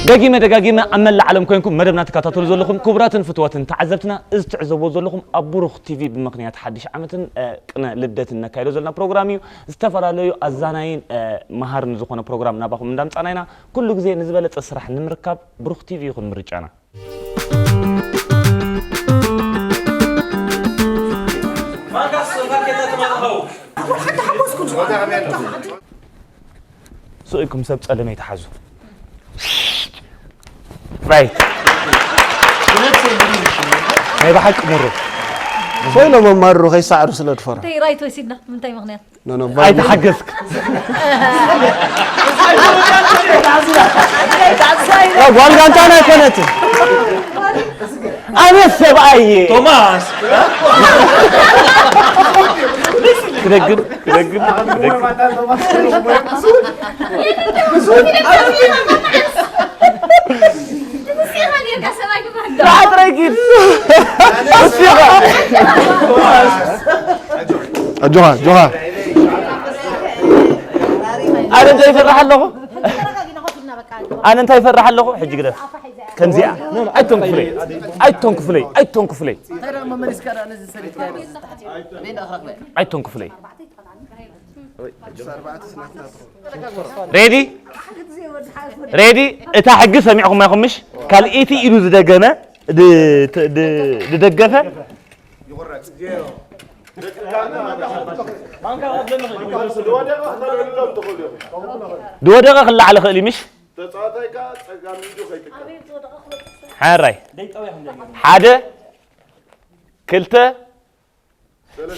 ደጊመ ደጋጊመ ኣብ መላእ ዓለም ኮይንኩም መደብና ትከታተሉ ዘለኹም ክቡራትን ፍትዋትን ተዓዘብትና፣ እዚ ትዕዘብዎ ዘለኹም ኣብ ብሩኽ ቲቪ ብምኽንያት ሓድሽ ዓመትን፣ እ፣ ቅነ ልደትን ነካይዶ ዘለና ፕሮግራም እዩ። ዝተፈላለዩ ኣዛናይን፣ እ፣ መሃርን ዝኾነ ፕሮግራም ናባኹም እንዳምጻና ኢና። ኩሉ ግዜ ንዝበለጸ ስራሕ ንምርካብ ብሩኽ ቲቪ ይኹን ምርጫና። ስቕ ኢልኩም ሰብ ጸለመይ ተሓዙ። ራይት። ናይ ብሓቂ ምሩ። ኮይኖም ኣማርሩ ከይሰዕሩ ስለ ድፈራ። እንታይ ራይት ወሲድና? ምንታይ ምኽንያት? ኖ፣ ኖ፣ ቫይቡ። ኣይተሓገዝክ። ያ ጓል ጋንታና ኣይኮነትን። ኣነ ሰብኣይ እየ። ቶማስ። ክደግም፣ ክደግም፣ ክደግም። ራሕት ረኪብ። እስኻ። ኣጆኻ፣ ኣጆኻ። ኣነ እንታይ ይፈርሕ ኣለኹ? ኣነ እንታይ ይፈርሕ ኣለኹ? ሕጂ ግደፍ። ከምዚኣ። ኣይቶን ክፍለይ። ኣይቶን ክፍለይ። ኣይቶን ክፍለይ። ኣይቶን ክፍለይ። ሬዲ? ሬዲ? እታ ሕጊ ሰሚዕኹም ኢኹም ምሽ? ካልኣይቲ ኢዱ ዝደገመ፣ ድ-፣ ድ-፣ ዝደገፈ፣ ዝወደቐ ክለዓል ይኽእል እዩ ምሽ? ተጻዋታይ ከኣ ጸጋም ኢዱ ከይጥቀም። ሓራይ። ሓደ፣ ክልተ፣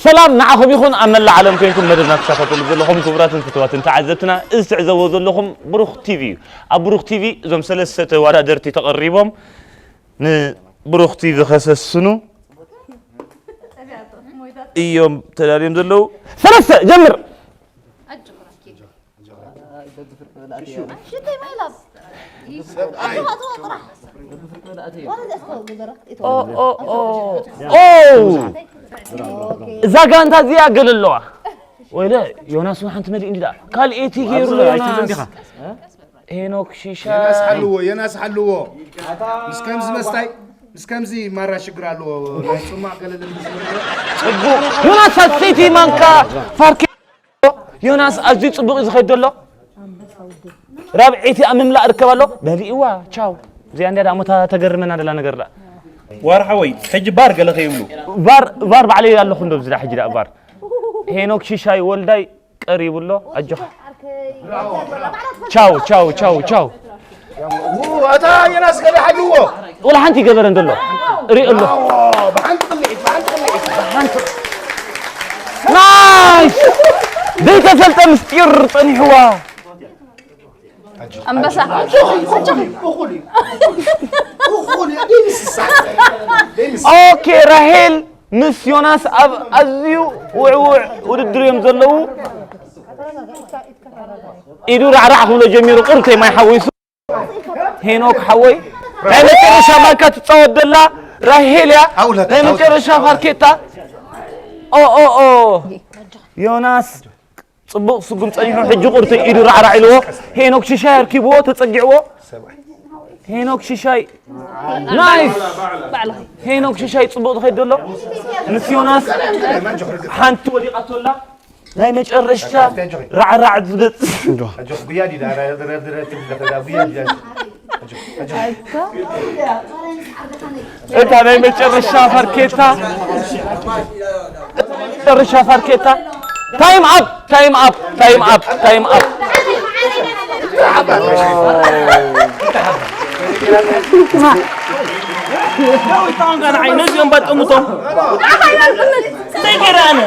ሰላም ንዓኹም ይኹን ኣብ መላእ ዓለም ኮይንኩም መደብና ትከታተሉ ዘለኹም ክቡራትን ፍትዋትን ተዓዘብትና፣ እዚ ትዕዘብዎ ዘለኹም ብሩኽ ቲቪ እዩ። ኣብ ብሩኽ ቲቪ እዞም ሰለስተ ተወዳደርቲ ተቐሪቦም ንብሩኽ ቲቪ ከሰስኑ እዮም ተዳልዮም ዘለዉ። ሰለስተ፣ ጀምር። ኦ፣ ኦ፣ ኦ። ኦ! እዛ ጋንታ እዚኣ ገለ ኣለዋ። ወይለ፣ ዮናስ እውን ሓንቲ መሊእ እንዲ ደኣ። ካልኣይቲ ገይሩ ኣሎ ዮናስ። ሄኖክ ሽሻይ። ዮናስ ሓልዎ፣ ዮናስ ሓልዎ። ምስ ከምዚ መስታይ፣ ምስ ከምዚ ማራ ሽግር ኣለዎ። ናይ ጽማቕ ገለ ለምስ ጽቡቕ። ዮናስ ሳት ሰይቲ ማንካ ፋርኬ ዮናስ ኣዝዩ ጽቡቕ እዩ ዝኸይድ ዘሎ። ራብዐይቲ ኣብ ምምላእ ርከብ ኣሎ። በሊእዋ፣ ቻው። እዚኣ እንድያ ደኣ ሞታ ተገርመና ደላ ነገር ደኣ። ዋር ሓወይ፣ ሕጂ ባር ገለ ከይብሉ። ቫር፣ ቫር ባዕለይ ኣለኹ እንዶ፣ እዚ ደኣ ሕጂ ደኣ ቫር። ሄኖክ ሽሻይ ወልዳይ ቀሪቡ ኣሎ። ኣጆኻ። ቻው፣ ቻው፣ ቻው፣ ቻው። ው፣ ኣታ የናስ ገለ ሓልዎ። ወላ ሓንቲ ይገበረ እንዶ ኣሎ። ሪኦ ኣሎ። ኣዎ፣ ብሓንቲ ቅልዒት፣ ብሓንቲ ቅልዒት። ናይስ! ዘይተፈልጠ ምስጢር ጸኒሕዋ። ኣንበሳ። እኹል እዩ። እኹል እዩ። ደይ ምስሳ። ደይ ምስ- ኦኬ፣ ራሄል ምስ ዮናስ ኣብ ኣዝዩ ውዕውዕ ውድድር እዮም ዘለዉ። ኢዱ ራዕራዕ ክብሎ ጀሚሩ፣ ቁርተይ ማይ ሓዊሱ። ሄኖክ ሓወይ፣ ናይ መጨረሻ ማንካ ትጻወት ዘላ ራሄል እያ። ሃውለት፣ ናይ ሃውለት። መጨረሻ ፋርኬታ። ኦ፣ ኦ፣ ኦ። ዮናስ ጽቡቕ ስጉም ጸኒሑ፣ ሕጂ ቁርተይ ኢዱ ራዕራዕ ኢልዎ። ሄኖክ ሽሻይ ኣርኪብዎ፣ ተጸጊዕዎ። ሄኖክ ሽሻይ። ናይስ። ሄኖክ ሽሻይ ጽቡቕ ዝኸይድ ዘሎ። ምስ ዮናስ ሓንቲ ወዲቓቶ ኣላ። ናይ መጨረሻ ራዕራዕ ዝገጽ። ኣጆኽ፣ ጉያ ዲዳ፣ ራ-፣ ራ-፣ ራ-፣ ራ-፣ ጉያ ዲዳ። ኣጆኽ፣ ኣጆኽ። እታ ናይ መጨረሻ ፋርኬታ። መጨረሻ ፋርኬታ። ታይም ኣፕ፣ ታይም ኣፕ፣ ታይም ኣፕ፣ ታይም ኣፕ። ዳዊት፣ ታንካ ንዓይ ነዚኦም ባጠሙቶም። እንታይ ገይረ ኣነ?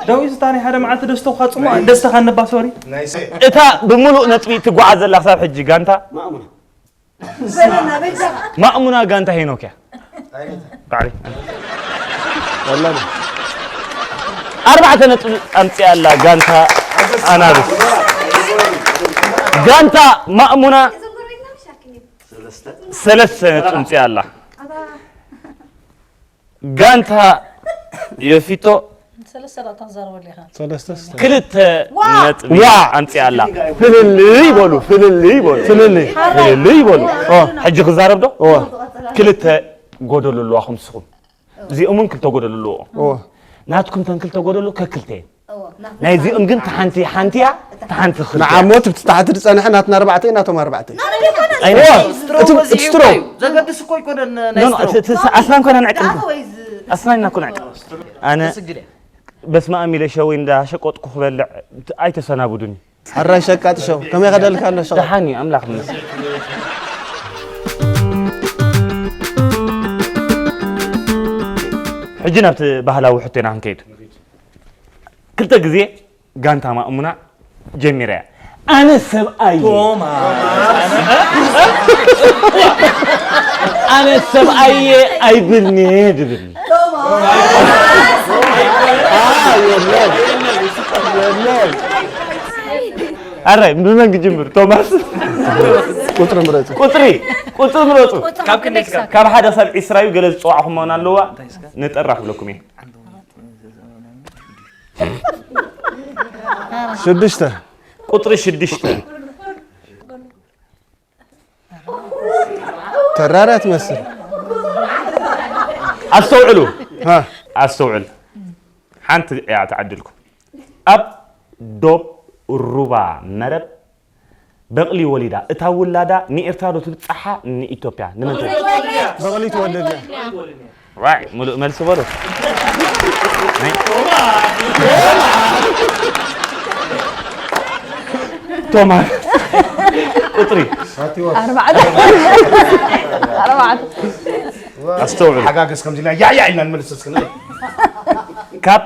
ዳዊት፣ ስታ ናይ ሓደ መዓልቲ ደስቶኻ ጽሙቕ፣ ደስታኻ ነባ፣ ሶሪ። እታ ብምሉእ ነጥቢ ትጓዓዝ ዘላ ክሳብ ሕጂ ጋንታ? ማእሙና። ማእሙና ጋንታ ሄኖክ እያ። ባዕሪ። ወላሂ። ኣርባዕተ ነጥቢ ኣምጺኣ ኣላ ጋንታ ኣናብስ። ጋንታ ማእሙና ሰለስተ ነጥቢ ኣምጺኣ ኣላ። ጋንታ የፊቶ ሰለስተ ደቂቃ ክዛረበሉ ኢኻ። ሰለስተ ስተ ክልተ ዋ! ነጥቢ ዋ! ኣምፅኣላ ፍልልይ ይበሉ ፍልልይ ይበሉ ፍልልይ ፍልልይ ይበሉ ኦ፣ ሕጂ ክዛረብ ዶ ዋ ክልተ ጎደሎ ኣለዋ ከምስኹም እዚኦም እውን ክልተ ጎደሎ ኣለዎ ዋ ናትኩም ተን ክልተ ጎደሎ ከክልተ እየን ናይዚኦም ግን ተሓንቲ ሓንቲ እያ ተሓንቲ ክልተ እያ። ንዓሞ ትብቲ ታሕቲ ዝፀንሐ ናትና ኣርባዕተ እዩ ናቶም ኣርባዕተ እዩ ኣይነ እቲ ስትሮ ዘገድስ እኮ ኣይኮነን ናይ ኖ፣ ኖ፣ ስትሮ እቲ- እቲ ኣስላም ኮና ንዕቅም ኣስላም ኢና ኮና ንዕቅም ኣነ ስግድ በስመ ኣብ ኢለ ሸወይ እንዳሸቆጥኩ ክበልዕ ኣይተሰናብዱኒ ሕራይ ሸቃጥ ሸው ከመይ ከደልካ ኣሎ ሸው ደሓን እዩ ኣምላኽ ይመስገን ሕጂ ናብቲ ባህላዊ ሕቶና ክንከይድ ክልተ ግዜ ጋንታ ማእሙና ጀሚራ እያ ኣነ ሰብኣይ ኣነ ሰብኣየ ኣይብልኒ ድብል ኣረ ብመን ክጅምር ቶማስ ቁፅሪ ምረፁ ቁፅሪ ቁፅሪ ምረፁ ካብ ክንደይ ክሳብ ካብ ሓደ ክሳብ ዒስራ እዩ ገለ ዝፀዋዕኹም መሆን ኣለዋ ንጠራ ክብለኩም እየ ሽዱሽተ ቁፅሪ ሽዱሽተ ተራራ ትመስል ኣስተውዕሉ ሃ ኣስተውዕል ሓንቲ እያ ትዓድልኩም ኣብ ዶብ ሩባ መረብ በቕሊ ወሊዳ እታ ውላዳ ንኤርትራ ዶ ትብጻሓ ንኢትዮጵያ ንመን ትብል በቕሊ ትወልድ ዋይ ሙሉእ መልሲ በሉ ናይ ቶማስ ቁጥሪ ኣርባዕተ ኣርባዕተ ኣስተውዕሉ ሓጋገዝ ከምዚ ኢልና ያያ ኢልና ንመልስ እስክና ካብ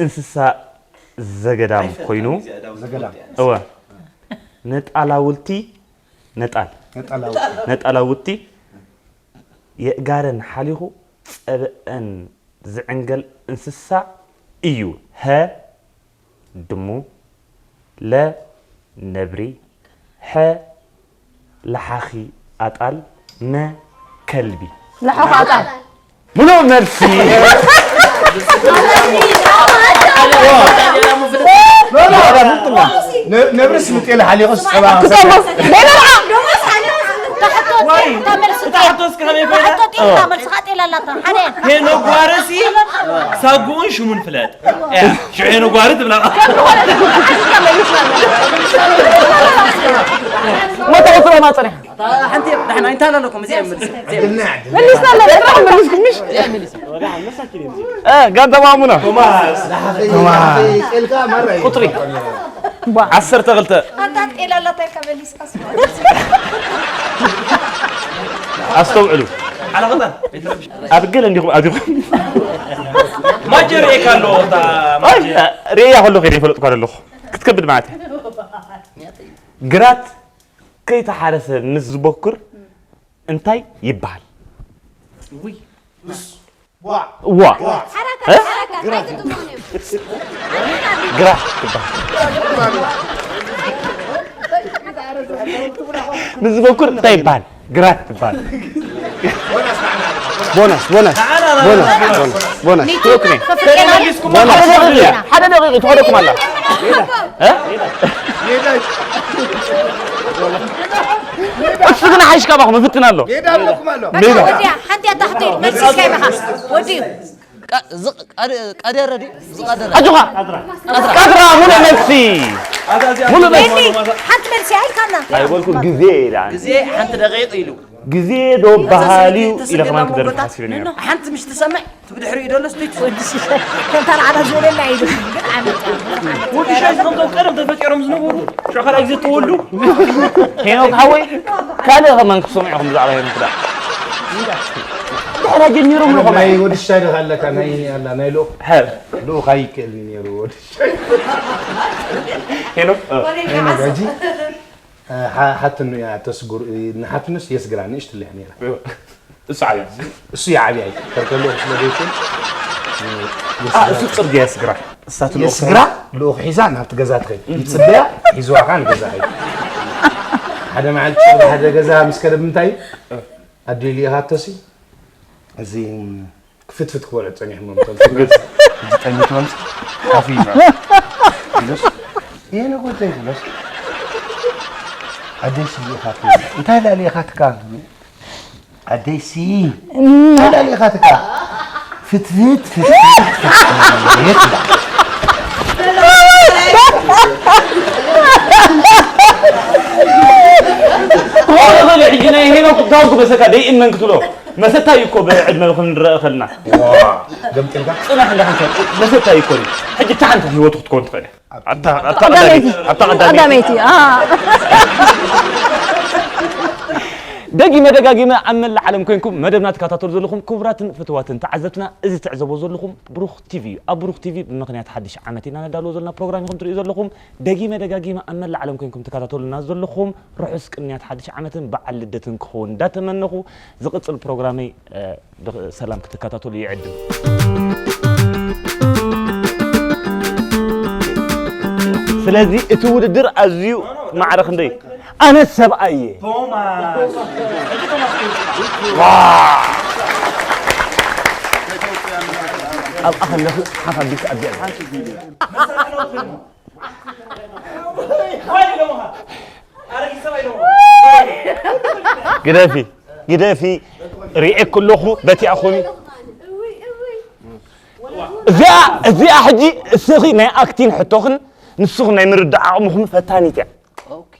እንስሳ ዘገዳም ኮይኑ ዘገዳም እወ ነጣላውልቲ ነጣል ነጠላው ነጣላውልቲ የእጋረን ሓሊኹ ጸብአን ዝዕንገል እንስሳ እዩ። ሀ ድሙ፣ ለ ነብሪ፣ ሐ ለሓኺ ኣጣል፣ መ ከልቢ። ለሓኺ ኣጣል ምሉእ መልሲ ነብርስ ምጤለ ሓሊቑስ ጸባ ክጠሞ በይበልዓ እታ ሕቶ እስኪ ከመይ ኮይና? ጣ መልስኻ ጤል ኣላታ ሓደ ሄኖ ጓርሲ ሳጉኡን ሽሙን ፍለጥ። እያ፣ ሽዑ ሄኖ ጓሪ ትብላ። መተወትሮ ማፀሪያ ሓንቲ ዳሕና እንታይ ኣለኩም? እዚኣ መልስ። መሊስና ኣለና ጥራሕ መሊስኩም ምሽ ጋንታ ማሙና ቁጥሪ ዓሰርተ ክልተ ኣንታ ጤል ኣላታ ኢልካ መሊስካ ኣስተውዕሉ ዓላኸታ ኣብ ገለ እንዲኹም ኣቲኹም ማጀር ኤካ ኣሎ እታ ርእያ ከሎ ከይደ ይፈለጥኳ ኣለኹ ክትከብድ ማለት እያ ግራት ከይተሓረሰ ምስ ዝበኩር እንታይ ይበሃል ውይ ዋ ግራት ትበሃል ምስ ዝበኩር እንታይ ይበሃል ግራት ትበሃል ቦናስ ቦናስ ቦናስ ቦናስ ቦናስ ትወክሜ ሓደ ደቂቕ ትኸደኩም ኣላ እሱ ግን ሓይሽ ካባኹም እፍትን ኣሎ ወዲያ ሓንቲ ኣታ ክትብል መልሲ እስካ ይበኻ ወዲዩ ቀደረ ድዩ ዝቐደረ ኣጆኻ ቀድራ ሙሉእ መልሲ ሙሉእ መልሲ ሓንቲ መልሲ ኣይልካና ኣይበልኩ ግዜ ኢላ ግዜ ሓንቲ ደቂቕ ኢሉ ግዜ ዶ በሃል እዩ ኢለ ከማን ክደርፍ ሓሲበ ነይረ ሓንቲ ምሽ ትሰምዕ ትብድሕሪኡ ደሎ ስቱት ከምታ ንዓና ዝበለና እዩ ግን ዓመት ወዲ ሻይ ከምቶም ቀደም ተፈጢሮም ዝነበሩ ሽዑ ካልኣይ ግዜ ተወልዱ ሄኖክ ሓወይ ካልእ ከማን ክሰምዑኹም ብዛዕባ ሄኖክ ዳ ድሕራ ጀሚሮም ኣለኹም ናይ ወዲ ሻይ ደኻ ኣለካ ናይ ኣላ ናይ ልኡኽ ሕር ልኡኽ ኣይክእል እዩ ነይሩ ወዲ ሄኖክ ሄኖክ ሕጂ ሓትኑ እያ ተስጉር ንሓትኑስ የስግራ ንእሽትለያ ነይራ እሱ ዓብያ እሱ ይዓብያ እዩ ከርከልኡ ስለ ዘይኮን እሱ ፅርግያ የስግራ እሳት ልኡኽ የስግራ ልኡኽ ሒዛ ናብቲ ገዛ ትኸይድ ይፅበያ ሒዝዋ ከዓ ንገዛ ኸይድ ሓደ መዓልቲ ሓደ ገዛ ምስ ከደ ብምንታይ እዩ ኣዲኡ ልኢኻቶሲ እዚ ክትፍትፍት ክበልዑ ጸኒሖም እዮም እቶም ሰብኣይ። ጠሚቱ መምስ ካፊ ይብላል። ይሉስ፣ ይሄ ነው ጎደል ይሉስ። ኣደይ ስይ ኢኻ ትብል። እንታይ ላሊ ኢኻ ትካ? ኣደይ ስይ። እንታይ ላሊ ኢኻ ትካ? ፍትፍት፣ ፍትፍት፣ ፍትፍት። ክኾን ይኽእል እዩ። ሕጂ ናይ ሄኖክ ክዳውንቲ መሰካ ደይእመን ክትብሎ። መሰታ እዩ እኮ ብዕድመ ክንረአ ከልና። ዋ፣ ገምጢልካ? ጽናሕ እንዳሓንሳብ መሰታ እዩ እኮ። ሕጂ እታ ሓንቲ ህይወቱ ክትከውን ትኽእል እያ። ኣብታ፣ ኣብታ ቀዳመይቲ፣ ቀዳመይቲ። ኣብታ ቀዳመይቲ። ቀዳመይቲ፣ አ። ደጊመ ደጋጊመ ኣብ መላእ ዓለም ኮይንኩም መደብና ትከታተሉ ዘለኹም ክቡራትን ፍትዋትን ተዓዘብትና፣ እዚ ትዕዘቦ ዘለኹም ብሩኽ ቲቪ እዩ። ኣብ ብሩኽ ቲቪ ብምኽንያት ሓድሽ ዓመት ኢና ነዳልዎ ዘለና ፕሮግራም ኢኹም ትርእዩ ዘለኹም። ደጊመ ደጋጊመ ኣብ መላእ ዓለም ኮይንኩም ትከታተሉና ዘለኹም ርሑስ ቅንያት ሓድሽ ዓመትን በዓል ልደትን ክኸውን እንዳተመነኹ፣ ዝቕጽል ፕሮግራመይ፣ እ፣ ብሰላም ክትከታተሉ ይዕድም። ስለዚ እቲ ውድድር ኣዝዩ ማዕረ ክንደይ? ኣነ ሰብኣይ እየ። ቶማስ። ዋ! ኣብኣ ከለኹ ሓፍ ኣቢልካ ኣብዚኣ። ግደፊ፣ ግደፊ። ሪኤ ከለኹ በቲኣኹም። እዚኣ፣ እዚኣ ሕጂ እስኺ ናይ ኣክቲን ሕቶኽን ንስኹም ናይ ምርዳእ ዓቕምኹም ፈታኒት እያ። ኦኬ።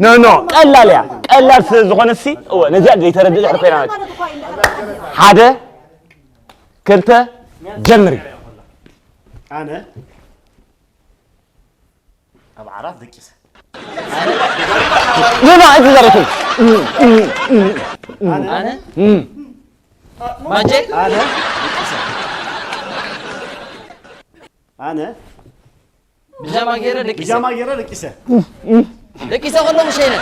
ኖ፣ ኖ፣ ቀላል እያ። ቀላል ስለ ዝኾነ ሲ፣ እወ፣ ነዚኣ ዘይተረድእ ድሕሪ ኮይና። ሓደ፣ ክልተ፣ ጀምሪ። ኣነ ኣብ ዓራት ደቂሰ። ኖ፣ ኖ፣ ኣይትዛረብ። ኣነ? እም። ማጀ? ኣነ ደቂሰ። ኣነ ብጃማ ገይረ ደቂሰ። ብጃማ ገይረ ደቂሰ። ደቂሰ ከለኹ ሸይነ።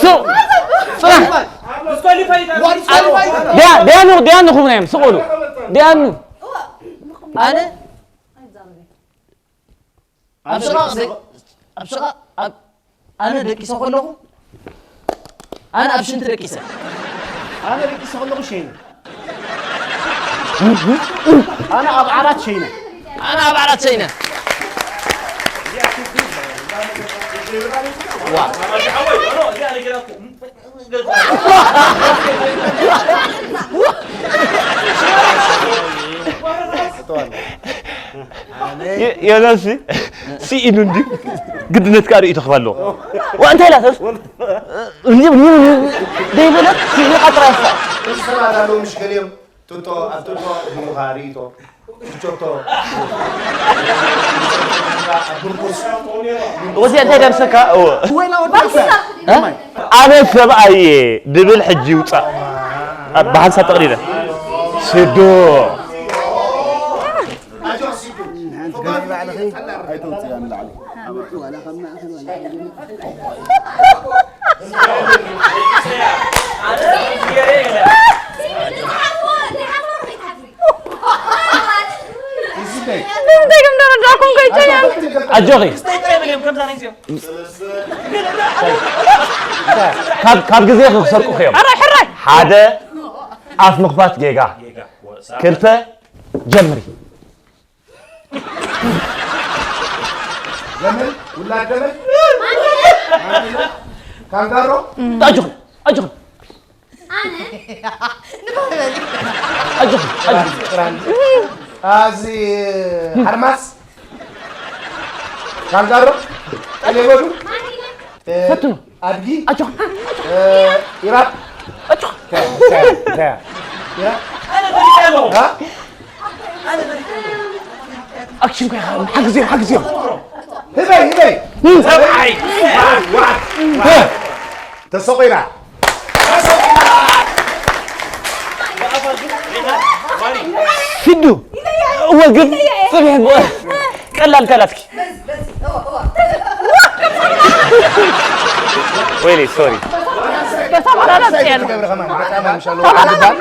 ሱ-፣ ጽናሕ። ዲያ-፣ ዲያኑ፣ ዲያኑ ኹም ናዮም፣ ስቕ በሉ። ዲያኑ። ኣነ ኣብ ሽቓቕ ደቂ-፣ ኣብ ሽቓቕ፣ ኣብ፣ ኣነ ደቂሰ ከለኹ፣ ኣነ ኣብ ሽንቲ ደቂሰ። ኣነ ደቂሰ ከለኹ ሸይነ። ኣነ ኣብ ዓራት ሸይነ። ኣነ ኣብ ዓራት ሸይነ። ዋ። የ-፣ ዮናስ ስኢኑ እንዲ ግድነት ከኣ ርእዩ ተኽባ ኣለዎ። ዋ፣ እንታይ ኢላ ሰብ? ዘይበለት ስሒቓ ጥራይ እሳ። እሱ ተባዳሎ ምሽ ገሊኦም ጡጦ፣ ኣብ ጡጦ ቡኻ ርእይቶ። ችቾቶ። ኣብ ብርቁስ። ወዚኣ እንታይ ደምሰካ? እወ። ወይላ ወዲ ባክስና። እ? ኣነ ሰብኣይ እየ ድብል ሕጂ ይውጻእ። ኣብ ብሓንሳብ ጠቕሊለ። ስዶ። እንታይ ከም ተረዳእኩም ከይጨያን። ኣጆኺ። ካብ፣ ካብ ግዜ ክሰርቁኺ እዮም። ሕራይ፣ ሕራይ። ሓደ፣ ኣፍ ምኽፋት ጌጋ። ክልተ፣ ጀምሪ። ገመል፣ ውላድ ገመል። ካንጋሮ። ኣጆኺ፣ ኣጆኺ። ኣነ? ንባህበል። ኣጆኺ፣ ኣጆኺ። ጥራን። ኣዚ ሓርማስ። ካንጋሮ። ሌቦዱ። እ፣ ፈትኑ። ኣድጊ። ኣጆኺ። እ፣ ኢራብ። ኣጆኺ። እንታይ፣ እንታይ፣ እንታይ? ኢራብ። ኣነ ፈሊጠ ኣለኹ። ሃ? ኣነ ፈሊጠ ኣለኹ። ኣክሽን ኮይ፣ ሓግዝዮም፣ ሓግዝዮም። ህበይ፣ ህበይ። ሰብኣይ። ዋ፣ ዋ፣ ዋ። ተሰቒላ። ሲዱ። እወ፣ ግን ጽብሒ፣ ቀላል፣ ቀላል እስኪ። ወይኔ፣ ሶሪ። ተባላላ ጽያል። ተባላላ፣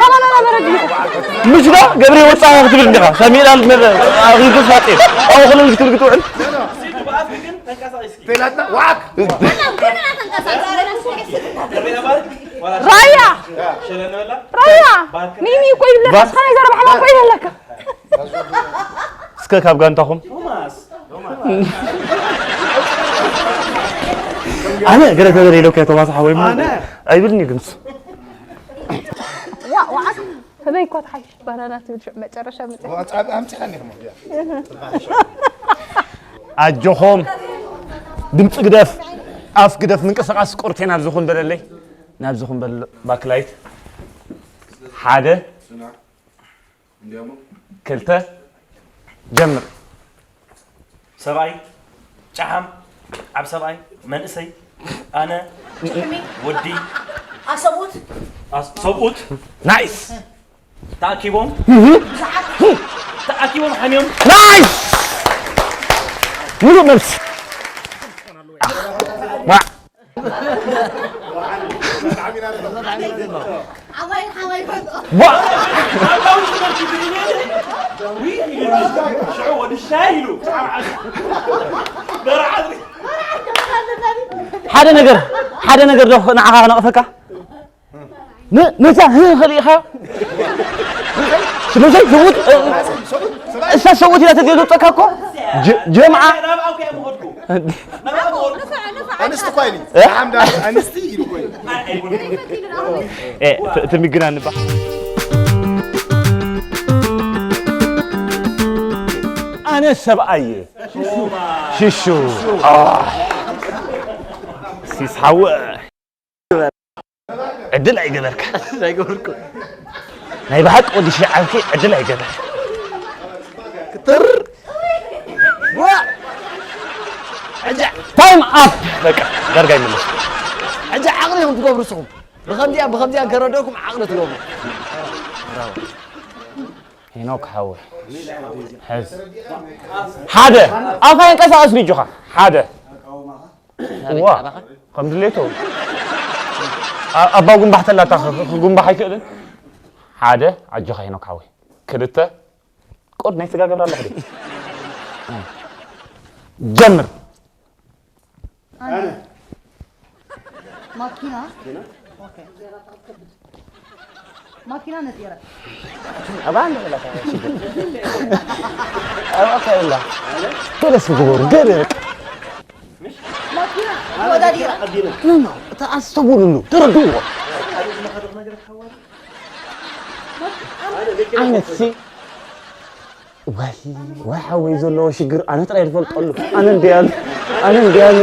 ተባላላ መረግ። ምሽ ዶ ገብሬ ወጻ ክትብል እንዲኻ። ሰሚራ ልመረ፣ ኣኺ ተሳጤ። ኣው ኹሉ ክትብል ክትውዕል። ፌላትና ዋክ። ራያ! ራያ! ኒኒ እኮ ይብለካ፣ ባር- እስኻ ናይ ዘረባ ሕማም እኮ ይብለካ። እስከ ካብ ጋንታኹም። ኣነ ገለ ተበለ ኢለካ ቶማስ ሓወይ፣ ማ-፣ ኣነ? ኣይብልኒ ግን እሱ። ዋ፣ ዋ፣ ከመይ እኳ ትሓይሽ ባናና ትብል ሽዑ መጨረሻ ምጽእ። ኣምጺኻኒ ኢኹም። ኣጆኹም። ድምፂ ግደፍ፣ ኣፍ ግደፍ፣ ምንቅስቃስ ቁርቴ ናብዚ ኹን በለለይ። ናብዚ ኹን በል ባክላይት። ሓደ፣ ክልተ፣ ጀምር። ሰብኣይ፣ ጨሓም፣ ዓብ ሰብኣይ፣ መንእሰይ፣ ኣነ፣ ወዲ፣ ኣሰብኡት፣ ኣስ-፣ ሰብኡት፣ ናይስ። ተኣኪቦም፣ ብዙሓት፣ ተኣኪቦም ሓሚዮም። ናይስ! ሙሉእ መልሲ። ዋ! ዓባይን ሓባይ ይፈልጦ። ዋ! ሽዑ ወዲ ሻሂ ኢሉ፣ ደርዓ ሓደ ነገር፣ ሓደ ነገር ዶ ንዓኻ ክነቕፈካ? ን-፣ ነዛ ህ ኸሊእኻ? ስለዚ ሰብኡት፣ እ-፣ እሳ ሰብኡት ኢላ ተዘይትወፀካ እኮ ጀ-፣ ጀምዓ። ኣንስቲ እኳ ኢሉ። እ? ሓምዳ ኣንስቲ ኢሉ እኮ እዩ። እ፣ ት-፣ ትምግና ንባ። ኣነ ሰብኣይ እየ። ሽሹ። አ። ሲስ ሓወ። ዕድል ኣይገበርካ። ኣይገበርኩ። ናይ ብሓቂ ወዲ ሸዓብቲ ዕድል ኣይገበር። ክትር። ዋ! ሕጂ ታይም ኣፕ። በቃ፣ ዳርጋ ይመለስ። ሕጂ ዓቕሊ ኢኹም ትገብሩ ንስኹም። ብኸምዚኣ፣ ብኸምዚኣ ከረደእኩም ዓቕሊ ትገብሩ። ብራቮ። ሄኖክ ሓወይ። ሕዝ። ሓደ። ኣፋ የንቀሳቐስ ንጆኻ። ሓደ። እዋ፣ ከም ድሌቱ። ኣ-፣ ኣባ ጉንባሕ ተላታ ኽ-፣ ኽ-፣ ክጉንባሕ ኣይክእልን። ሓደ፣ ኣጆኻ ሄኖክ ሓወይ። ክልተ፣ ቁድ ናይ ስጋ ገብር ኣለኹ ድዩ? ጀምር። ኣነ። ማኪና? ኦኬ። ማኪና ነጺረ። ኣብ ኣንድ ብላ ሽግር። ኣብ ኣካል ብላ። ገለ ስግበሩ፣ ገለ በቃ። ማኪና ተወዳዲራ። ኖ፣ ኖ፣ እታ ኣስተውሉሉ፣ ተረድእዎ። ዓይነት ሲ ዋይ፣ ዋይ ሓወይ ዘለዎ ሽግር ኣነ ጥራይ ዝፈልጠሉ። ኣነ እንድያሉ፣ ኣነ እንድያሉ።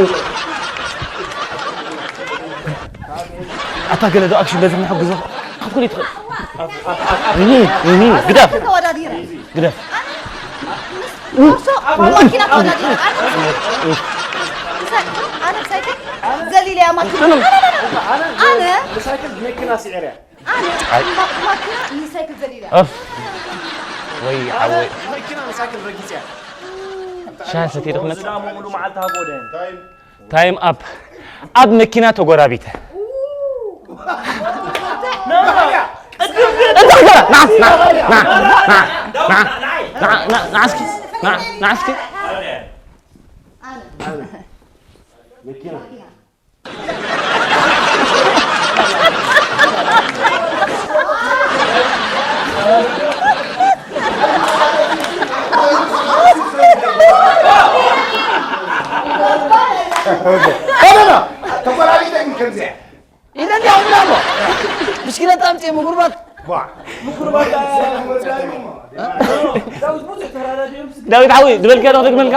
ኣታ ገለ ዶ ኣክሽን በዚ ንሕግዞ። ካብ ኩሉ ይትኽእል። እህ፣ እህ፣ ግደፍ። ተወዳዲረ። ግደፍ። ኣነ ምስ ሞርሶ ኣብ ማኪና ተወዳዲረ። ኣነ ብሳይክል፣ ኣነ ብሳይክል ዘሊለያ ማኪና። ኣነ፣ ኣነ፣ ኣነ፣ ኣነ፣ ኣነ፣ ኣነ፣ ኣነ፣ ኣነ፣ ኣነ፣ ኣነ፣ ኣነ፣ ኣነ፣ ኣነ፣ ኣነ፣ ኣነ፣ ኣነ፣ ኣፍ። ወይ ሓወይ። መኪና መሳክል ረጊጽያ። ሻሂ ሰትየ ዶ ክመጽእ? ሙሉ መዓልቲ ሃቦ ደን። ታይም ኣፕ። ኣብ መኪና ተጎራቢተ። ና፣ ና፣ ና፣ ና፣ ና፣ ና፣ ና፣ ና፣ ና፣ ና፣ እስኪ፣ ና፣ ና፣ እስኪ። መኪና። ተቆራሪጠ ግን ከምዚያ ኢለ እንዲያው ምናሞ ብሽክለታ ኣምፅእ ምጉርባት። ዳዊት ሓወይ ዝበልካ ዶ ክደግመልካ?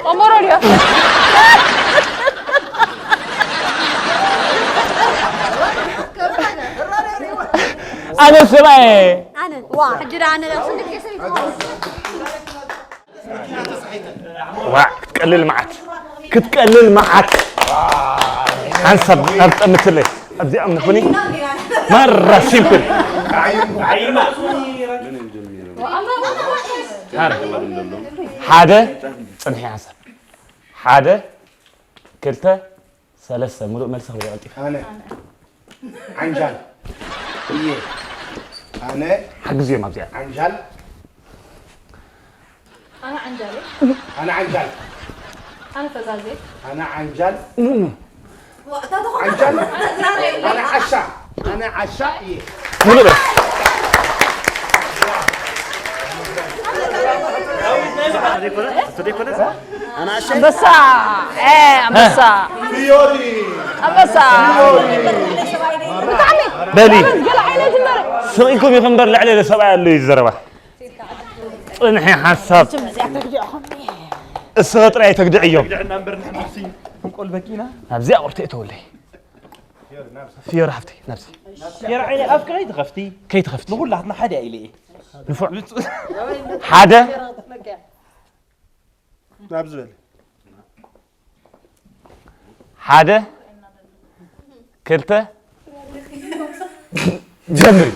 ቆሞሮ ድዮ? ኣነ ሰብኣየ። ኣነ። ዋ፣ ሕጂ ደኣ ኣነ ደኣ ስንት ግዜ ሰበይቲ ዋ፣ ክትቀልል መዓት። ክትቀልል መዓት። ሓንሳብ ናብ ጠምትለይ። ኣብዚኣ ምኹኒ። ማራ ሲምፕል። ሓደ፣ ጽንሒ ሓንሳብ። ሓደ፣ ክልተ፣ ሰለስተ። ሙሉእ መልሲ ክብል ቀልጢፍ። ኣነ ዓንጃል እየ። ኣነ ሓግዝዮም ኣብዚኣ። ዓንጃል። ኣነ ዓንጃል እየ። ኣነ ዓንጃል። ኣነ ፈዛዜ። ኣነ ዓንጃል። ዋ፣ እታ ተኾነ ዓንጃል። ተዝራረዩ። ኣነ ዓሻ። ኣነ ዓሻ እየ። ሙሉእ በል። ኣንበሳ፣ ኤ፣ ኣንበሳ፣ ፊዮሪ። ኣንበሳ። ብጣዕሚ በሊ። ገለ ዓይነት እምበር። ስቕ ኢልኩም ኢኹም እምበር ልዕሊ ኢለ ሰብኣይ ኣሎ እዩ ዘረባ። ጽንሒ ሓሳብ። እስኸ ጥራይ ተግድዕዮም። ግድዕና እምበር ንሕና ክንቆልበኪ ኢና። ናብዚኣ ቁርተ እተወለይ። ፊዮሪ ሓፍተይ ናብዚ። የር ዓይነ ኣፍኪ ከይትኸፍቲ። ከይትኸፍቲ። ንኹላትና ሓደ ኢለ እየ። ንፉዕ። ሓደ ናብ ዝበለ ሓደ ክልተ ጀምሪ።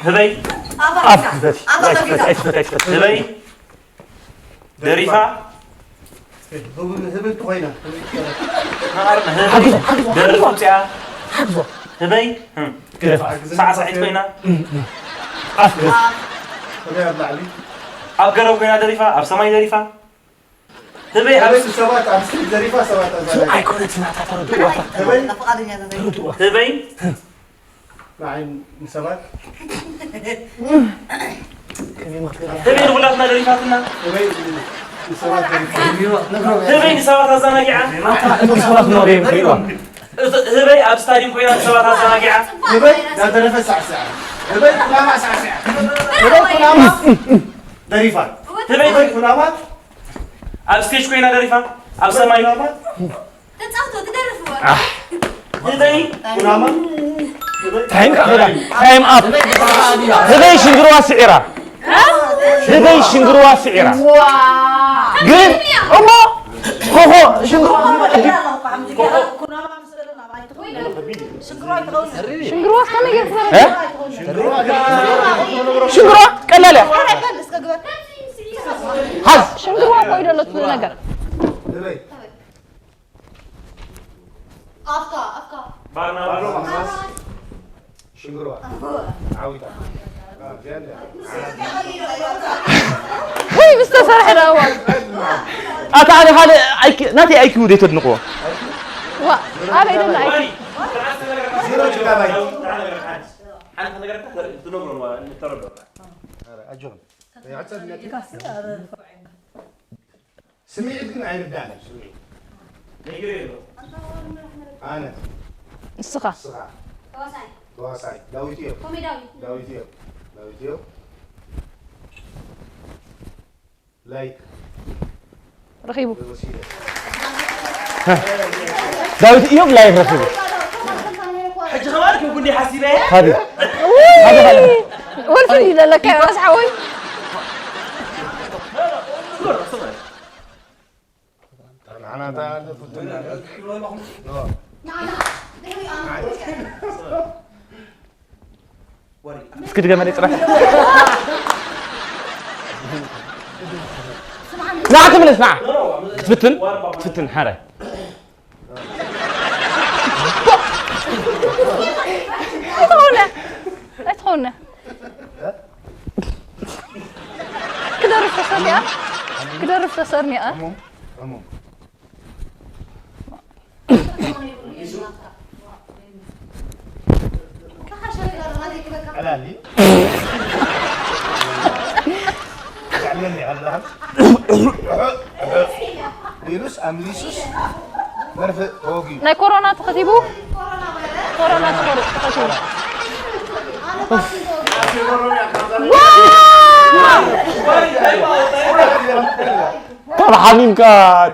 ህበይ ኣፍ ክፈት ኣይትፈት ኣይትፈት ኣይትፈት ህበይ ደሪፋ ህብልቲ ኮይና ደርፊ ውፅያ ህበይ ሳዕሳዒት ኮይና ኣፍ ክፈት ህበይ ኣብ ላዕሊ ኣብ ገረብ ኮይና ደሪፋ ኣብ ሰማይ ደሪፋ ህበይ ኣብ ህበይ ሰባት ኣብ ስክሪት ዘሪፋ ሰባት ኣዛራቢ ኣይኮነትን ናታ ተረድእዋ። ህበይ ህበይ ንዓይ ንሰባት ህበይ ንኹላትና ደሪፋትና ህበይ ንሰባት ዘሪፋ ህበይ ንሰባት ኣዘናጊዓ እቶም ሰባት ነዋሪ ይኸይዋ ህበይ ኣብ ስታዲየም ኮይና ንሰባት ኣዘናጊዓ ህበይ ናደረፈ ሳዕስዓ ህበይ ኩናማ ሳዕስዓ ህበይ ኩናማ ደሪፋ ህበይ ህበይ ኩናማ ኣብ ስቴጅ ኮይና ደሪፋ ኣብ ሰማይ ኩናማ ተጻውቶ ትደርፍዎ። ህበይ ኩናማ ታይም ካፈላ ታይም ኣፕ ህበይ ሽንግርዋ ስዒራ ህበይ ሽንግርዋ ስዒራ ግን እሞ ኮኾ ሽንግርዋ ሽንግርዋ ከመይ ጌርካ እ? ሽንግርዋ ቀላል እያ። ሓዝ ሽንግርዋ ኮይዶ ኣሎ ትብሉ ነገር ኣፍካ ኣፍካ ባርና ሽንግርዋ ዓዊታ ወይ ምስ ተሰርሐ ደዋ ኣታ ሓደ ሓደ ኣይኪ ናተይ ኣይኪ ውዴት ወድንቅዎ ዋ ኣበይ ደላ ኣይኪ ዜሮ ጅጋባይት ሓንቲ ነገርካ ትነግሮ ንተረዶ ኣጆኹም ይዕጸድ ነቲ ስምዒት ግን ኣይርዳእን እዩ ስምዒት ነጊሩ የሎ ኣነ ንስኻ ስኻ ተዋሳይ ተዋሳይ ዳዊት እዮም ኮሜዳዊ ዳዊት እዮም ዳዊት እዮም ላይክ ረኺቡ ወሲደ ዳዊት እዮም ላይክ ረኺቡ ሕጂ ከማን ክጉንዲ ሓሲበ ሃቢ ወልፊ ዘለካ ዮናስ ሓወይ ንዓና እንታይ ኣለ ፍቱን እስኪ ድገመለይ ፅራሕ ንዓ ትምለስ ንዓ ትፍትን ትፍትን ሓረ ኣይትኾነ ኣይትኾነ ክደርፍ ተሰርኒኣ ክደርፍ ተሰርኒኣ ዕላሊ ዕላሊ ኣለሃል ኢሉስ ኣምሊሱስ መርፍእ ተወጊኡ ናይ ኮሮና ተኸቲቡ ኮሮና ተኸቲቡ ካብ ሓሚምካ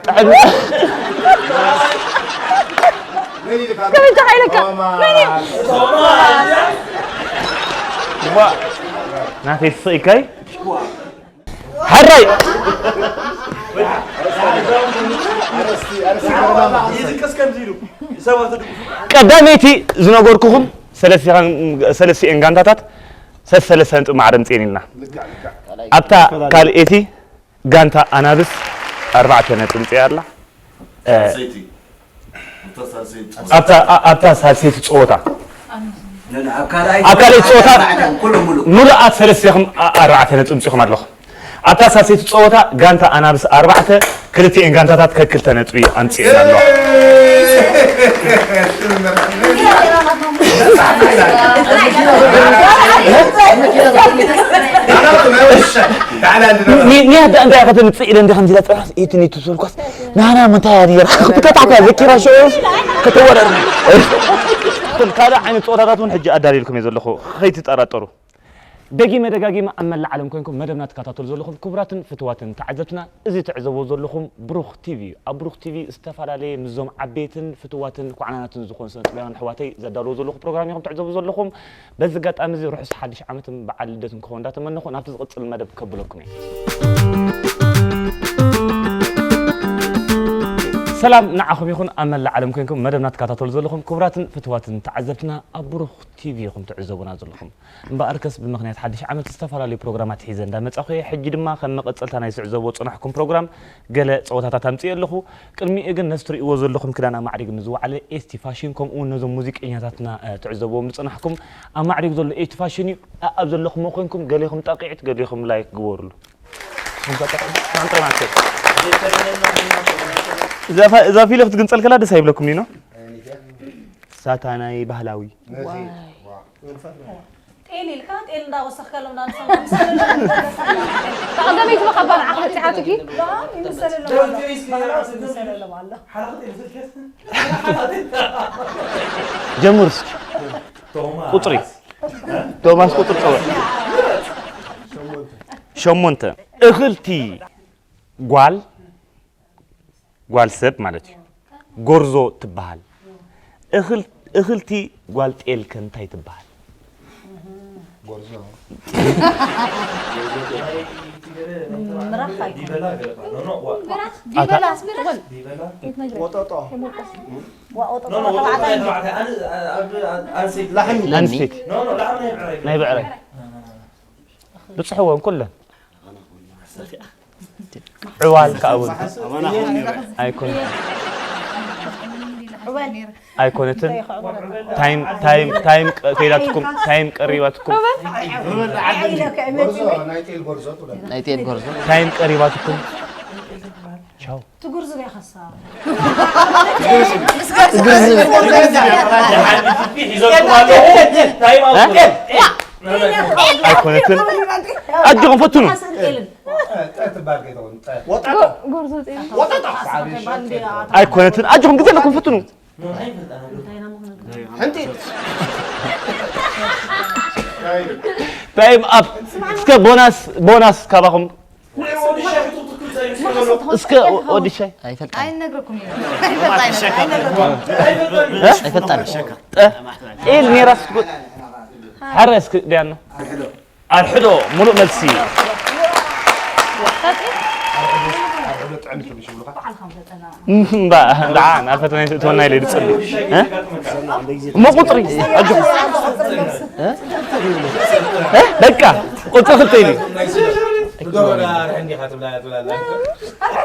ጥዕና መን ኢልካ ከመይ ተሓይለካ መን እዩ ዋ ናተይ ስቕ ኢልካይ ሓራይ ኣረስቲ ኣረስቲ ገረማ ይዝቅስ ከምዚ ኢሉ ሰባት ድጉ ቀዳመይቲ ዝነገርኩኹም ሰለስቲኤን ጋንታታት ሰሰለስተ ነጥቢ ማዕረ ምፅኤን ኢልና ኣብታ ካልኤቲ ጋንታ ኣናብስ ኣርባዕተ ነጥቢ ምፅኣ ኣላ ኣብታ ሳልሰይቲ ፀወታ ኣብ ካልኣይ ፀወታ ሙሉኣት ሰለስቲኹም ኣርባዕተ ነጥቢ ምፅኹም ኣለኹም ኣብታ ሳልሰይቲ ጸወታ ጋንታ ኣናብስ ኣርባዕተ ክልቲኤን ጋንታታት ከክልተ ነጥቢ ኣምጺኤን ኣለዋ። ኒያ ዳ እንታይ ከተምጽእ ኢለ እንደ ከምዚ ኢላ ጽባሕ ኢትኒ ትብልኳስ ናና ምንታይ እያ ነይራ ክትከታዕካ ዘኪራ ሸው ከተወዳድር ካልእ ዓይነት ጸወታታት እውን ሕጂ ኣዳልየልኩም እየ ዘለኹ ከይትጠራጠሩ። ደጊመ ደጋጊመ ኣብ መላእ ዓለም ኮይንኩም መደብና ትከታተሉ ዘለኹም ክቡራትን ፍትዋትን ተዓዘብትና፣ እዚ ትዕዘብዎ ዘለኹም ብሩኽ ቲቪ እዩ። ኣብ ብሩኽ ቲቪ ዝተፈላለየ ምስዞም ዓበይትን ፍትዋትን ኳዕናናትን ዝኾኑ ስነ ጥበባውያን ኣሕዋተይ ዘዳልዎ ዘለኹ ፕሮግራም ኢኹም ትዕዘቡ ዘለኹም። በዚ ኣጋጣሚ እዚ ርሑስ ሓድሽ ዓመትን በዓል ልደትን ክኸውን እንዳተመነኹ ናብቲ ዝቕጽል መደብ ከብለኩም እየ። ሰላም ንዓኹም ይኹን ኣብ መላእ ዓለም ኮይንኩም መደብና ትከታተሉ ዘለኹም ክቡራትን ፍትዋትን ተዓዘብትና ኣብ ብሩኽ ቲቪ ኢኹም ትዕዘቡና ዘለኹም። እምበኣርከስ ብምኽንያት ሓድሽ ዓመት ዝተፈላለዩ ፕሮግራማት ሒዘ እንዳመጻኹ እየ። ሕጂ ድማ ከም መቐጸልታ ናይ ዝዕዘቦ ዝጸናሕኩም ፕሮግራም ገለ ጸወታታት ኣምጽእ ኣለኹ። ቅድሚኡ ግን ነዚ ትርእይዎ ዘለኹም ክዳን ኣማዕሪጉ ንዝወዓለ ኤስቲ ፋሽን ከምኡ እውን ነዞም ሙዚቀኛታትና እ፣ ትዕዘብዎም ዝጸናሕኩም ኣማዕሪጉ ዘሎ ኤስቲ ፋሽን እዩ። ኣብ ዘለኹሞ ኮይንኩም ገሌኹም ጣቂዕት ገሌኹም ላይክ ግበሩሉ። እዛ ፋ- እዛ ፊልም ክትግንጸል ከላ ደስ ኣይብለኩም ኒኖ? ሳታናይ ባህላዊ ጤል ኢልካ ጤል እንዳወሰኽካ ሎም ዳንሳ ተቐደመይቲ መኸባር ዓቕሊ ፂሓትኪ ይምሰለሎም ኣሎ። ባህላዊ ይምሰለሎም ኣሎ። ጀምር እስኪ ቁፅሪ ቶማስ ቁፅሪ ፀወ ሸሞንተ እኽልቲ ጓል ጓል ሰብ ማለት እዩ። ጎርዞ ትበሃል። እኽል- እኽልቲ ጓል ጤል ከ እንታይ ትበሃል? ጎርዞ። ምራኽ ኣይኮነን። ዲበላ ገለባ። ኖ፣ ኖ፣ ዋ። ምራኽ፣ ኣታ- ዲበላ፣ ምራኽ። ዲበላ። ወጠጦ። ዋ፣ ወጠጦ ኖ፣ ኖ፣ ወጠጦ ተባዕታይ። ተባዕታይ። ኣን- ኣብ- ኣብ- ኣንስተይቲ። ላሕሚ። ኣንስተይቲ። ኖ፣ ኖ፣ ላሕሚ ናይ ብዕራይ። ናይ ብዕራይ። ብጽሕወን ኩለን። ዕዋል ከኣ እውን ኣይኮነትን። ኣይኮነትን። ታይም ታይም ታይም ቀ- ከይዳትኩም ታይም ቀሪባትኩም። ናይ ጤል ጎርዞ። ታይም ቀሪባትኩም። ቻው። ትጉርዝብ ያኸሳ። ኣይኮነትን። ኣጆኹም ፈትኑ። ጎርዞ ጤል። ኣይኮነትን። ኣጆኹም ግዜ ኣለኩም ፈትኑ። ታይም ኣፕ። እስከ ቦናስ ቦናስ ካባኹም እስከ ወዲ ሻይ ኣይፈልጣን። ኣይነግረኩም እዩ። ኣይፈልጣን። ጠ- ጤል ኔራ ስትጎ- ሓረ እስኪ ዲያና ኣርሕዶ ሙሉእ መልሲ። እምባ እንዳ ናብ ፈተና ይትእትወና ኢለ ይድፅሉ እሞ ቁፅሪ ኣጆኹም በቃ ቁፅሪ ክልተ ኢሉ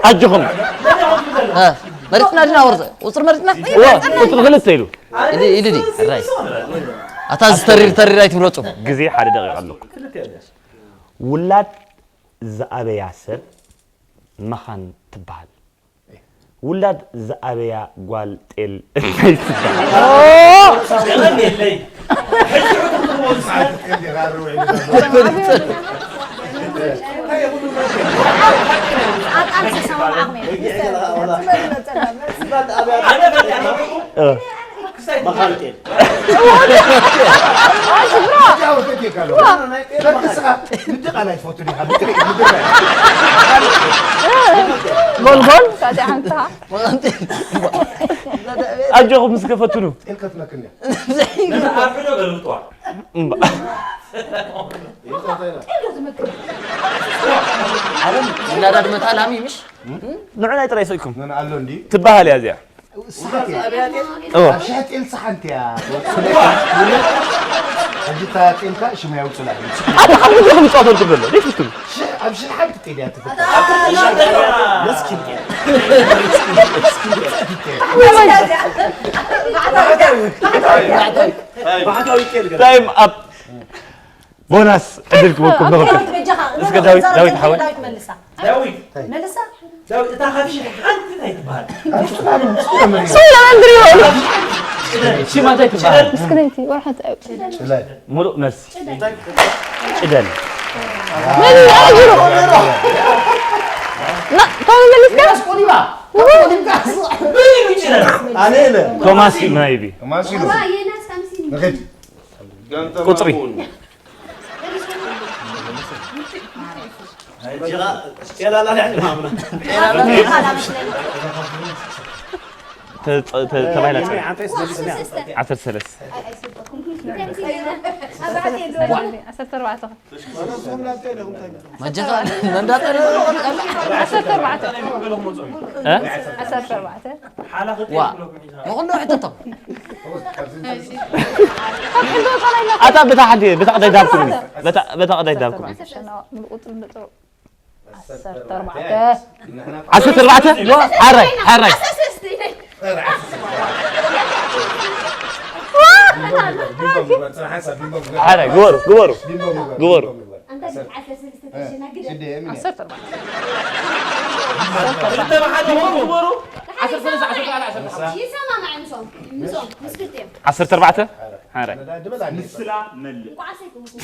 ኣጆኹም መሪፅና ድና ወርዘ ቁፅሪ መሪፅና እዋ ቁፅሪ ክልተ ኢሉ ኢሉ ኢሉ ዲ ራይ ኣታ ዝተሪር ተሪር ኣይትብሎ ፅቡቅ ግዜ ሓደ ደቂቕ ኣለኩም ውላድ ዝኣበያ ሰብ መኻን ትበሃል። ውላድ ዝኣበያ ጓል ጤል እንታይ ትበሃል? ጎልጎል ካቲሓንታ ኣጆኹም እስከ ፈትኑ። እናዳድመታ ላሚ ምሽ ንዑ ናይ ጥራይ ሰኢኩም ትበሃል እያ እዚኣ። እዋ። ኣብ ሸሕጢ ኢልሳ ሓንቲ እያ። ሕጂ እታ ጤልካ ሽማ የውፅላ። ኣታ ካብ ምንታይ ይፃወተልኩም ዘሎ? ዘይትፍትኑ። ሽ- ኣብ ሽን ሓንቲ ጤል እያ ትፍታ። ታይም ኣፕ። ቦናስ ዕድል ክበኩም ንኽእል። እስከ ዳዊት፣ ዳዊት ሓወይ። ዳዊት፣ መልሳ። ዳዊት፣ እታ ካብ ሽሕ ሓንቲ እንታይ ትበሃል? ሶላ ኣንድሪዮ ሽማ እንታይ ትበሃል? ምስክነይቲ ወርሓት ሙሉእ መልሲ። ጭደን። መን ኣጅሩ ና ቶም መሊስካ ኣነ ኢለ ቶማስ maybe ማሲሉ ዋ የናስ ከምሲኒ ንኽድ ቁፅሪ ጀላላ ላይ ማምና ተባሂላ ዓሰርተ ሰለስተ ዓሰርተ ኣርባዕተ መጀኻ መንዳጠ ዓሰርተ ኣርባዕተ ዓሰርተ ኣርባዕተ ዋ መኹንዶ ሕተቶም ኣታ ብታ ሓንቲ ብታ ቀዳይ ዳብኩም እዩ። በታ በታ ቀዳይ ዳብኩም እዩ። ሸና ሙሉ ቁፅሪ ንጥሩ ዓሰርተ ኣርባዕተ ዓሰርተ ኣርባዕተ ሓራይ ሓራይ ሓራይ ግበሩ ግበሩ ግበሩ ዓሰርተ ኣርባዕተ ይሰማማዕ ምሶም ምሶም ምስ ክልቲኦም ዓሰርተ ኣርባዕተ ሓራይ እንቋዓሰ ይክምኩም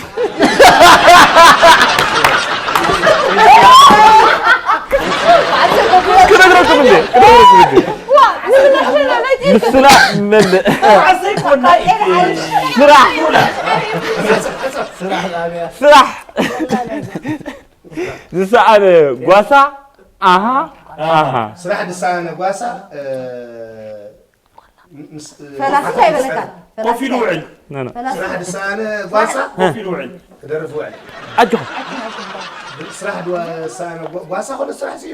ክነግረኩም እንዴ ክነግረኩም እንዴ ምስላ መልእ ስራሕ ስራሕ ዝሰኣነ ጓሳ ኣሃ ኣሃ ስራሕ ድሳነ ጓሳ ፈላሲ እንታይ በለካ? ኮፍ ኢሉ ውዕል ና ና ስራሕ ድሳነ ጓሳ ኮፍ ኢሉ ውዕል ክደርፍ ውዕል ኣጆኹም ስራሕ ድሳነ ጓሳ ኮነ ስራሕ ስዩ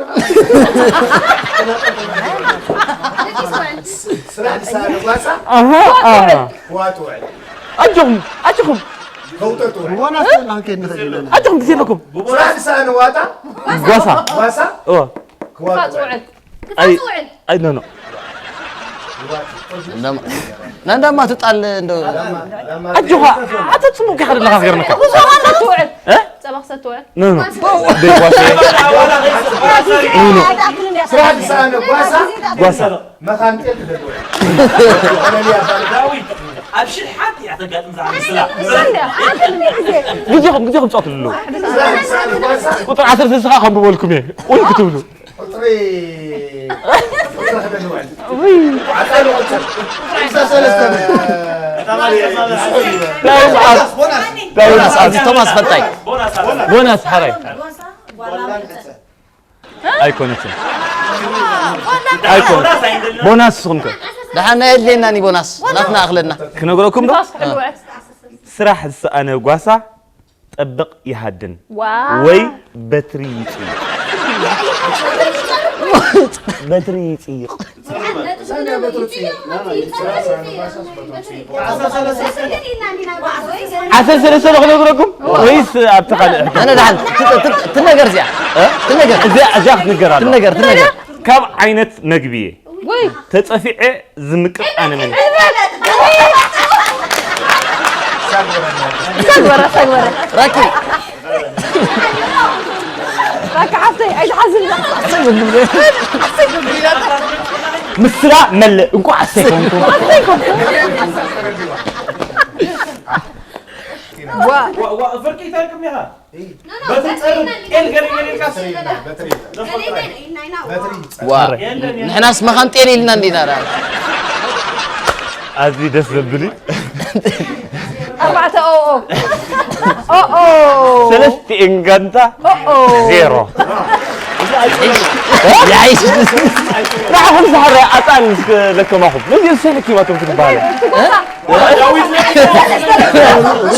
ስራሕ ድሳነ ጓሳ ኣሃ ኣሃ ክዋጥ ውዕል ኣጆኹም ኣጆኹም ከውጠጥ ውዕል ቦናስ ላንከ ንኽእል ኣጆኹም ግዜ ኣለኩም ስራሕ ድሳነ ዋጣ ጓሳ ጓሳ እወ ክዋጥ ውዕል ክፋፅ ውዕል ኣይ ኖ ኖ ናንዳማ ትጣል እንዶ ኣጆኻ ኣተ ጽቡቅ ኢኻ ዘለኻ ዝገርመካ ብዙ ክሰቲ ውዕል እ? ፀባ ክሰቲ ውዕል ኖ ኖ ደይ ጓሳ ስራሕ ድሳነ ጓሳ ጓሳ መኻን ጤል ክደድ ውዕል ዳዊት ኣብ ሽሕ ሓንቲ እያ ተጋጥም ዝዓመስላ ግዜኹም ግዜኹም ጻወትሉ ኣለዉ ስራሕ ድሳነ ጓሳ ቁጥር ዓሰርተ ሰለስተ ከንብበልኩም እየ ወይ ክትብሉ ቁፅሪ ቁፅሪ ክደድ ውዕል ዓፃሉ ቁፅር ሓምሳ ሰለስተ ዳዊት ሰዓት ዳዊት ሰዓት ቶማስ ፈንታይ ቦናስ ሓራይ ኣይኮነትን ኣይኮነ ቦናስ ስኹም ከ ደሓና የድልየና ኒ ቦናስ ናትና ኣኽለና ክነግረኩም ዶ ንፋስ ክሕልወ ስራሕ ዝሰኣነ ጓሳ ጠብቕ ይሃድን ዋ ወይ በትሪ ይፅይቕ በትሪ ይፅይቕ ዓሰርተ ሰለስተ ዶ ክነግረኩም ወይስ ኣብቲ ካልእ ሕቶ ኣነ ደሓን ትነገር እዚኣ ትነገር እዚኣ እዚኣ ክትንገር ኣለ ትነገር ትነገር ካብ ዓይነት መግቢ እየ ወይ ተፀፊዐ ዝምቅር ኣነ መን ሰግበረ ሰግበረ ራኪ ራካ ሓፍተይ ኣይትሓዝን ምስላ መልእ እንኳዕ ኣሰይኮንኩ ፍርቂ ይተርቅም ኢኻ በቲ ፀርብ ጤል ገለገለ ኢልካ ዋ ንሕናስ መኻን ጤል ኢልና እንዲና ኣዝዩ ደስ ዘብል እዩ ኣርባዕተ ኦኦ ኦኦ ሰለስቲኤን ጋንታ ዜሮ ያይሽ ንዓኹም ዝሓረ ኣጣል ለከማኹም ነዚ ሰለኪባቶም ክትበሃለ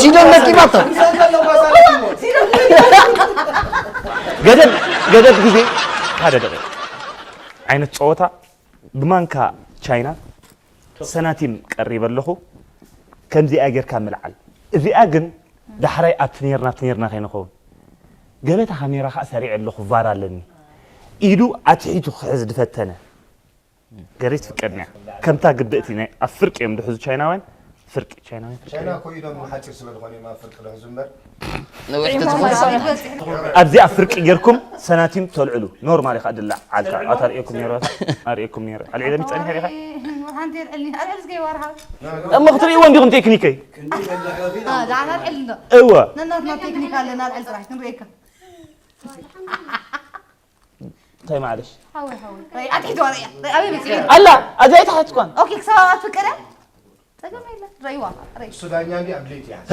ሲዶን ነኪባቶም ገደብ ገደብ ግዜ ሓደ ደቂቕ ዓይነት ፀወታ ብማንካ ቻይና ሰናቲም ቀሪበ ኣለኹ ከምዚኣ ጌርካ ምልዓል እዚኣ ግን ዳሕራይ ኣብቲ ኔርና ኣብቲ ኔርና ከይንኸውን ገበታ ካሜራ ከዓ ሰሪዐ ኣለኹ ቫር ኣለኒ ኢዱ ኣትሒቱ ክሕዝ ድፈተነ ገሪት ፍቀድንያ ከምታ ግብእቲ ናይ ኣብ ፍርቂ እዮም ድሕዙ ቻይናውያን ፍርቂ ቻይናዊ ፍርቂ ቻይና እኮ ኢዶም ሓፂር ስለ ዝኾነ እዮም ኣብ ፍርቂ ደሕዙ እምበር ነዊሕ ተዝኾን ኣብዚኣ ፍርቂ ጌርኩም ሰናቲም ተልዕሉ ኖርማል ኢኻ ድላ ዓልካ ኣታ ርእየኩም ነይሩ ርእየኩም ነይሩ ኣልዒለ ሚፀኒ ሪኻ ሓንቲ የልዕልኒ ኣልዕል ዝገይ ዋርሃ እሞ ክትርእይዎ እንዲኹም ቴክኒከይ ዳዕና ኣልዕል እንዶ እወ ነናትና ቴክኒክ ኣለና ኣልዕል ጥራሕ ክንርእየካ እንታይ ማለሽ ሃወይ ሃወይ ኣትሒት ዋርያ ኣበይ መፅእ ኣላ ኣዚኣ ኣይተሓትኳን ኦኬ ክሳብ ኣትፍቀደ ፀገም የለ ረይዋ ረይ እሱ ዳኛ እንዲ ኣብ ድሌት ይሓዝ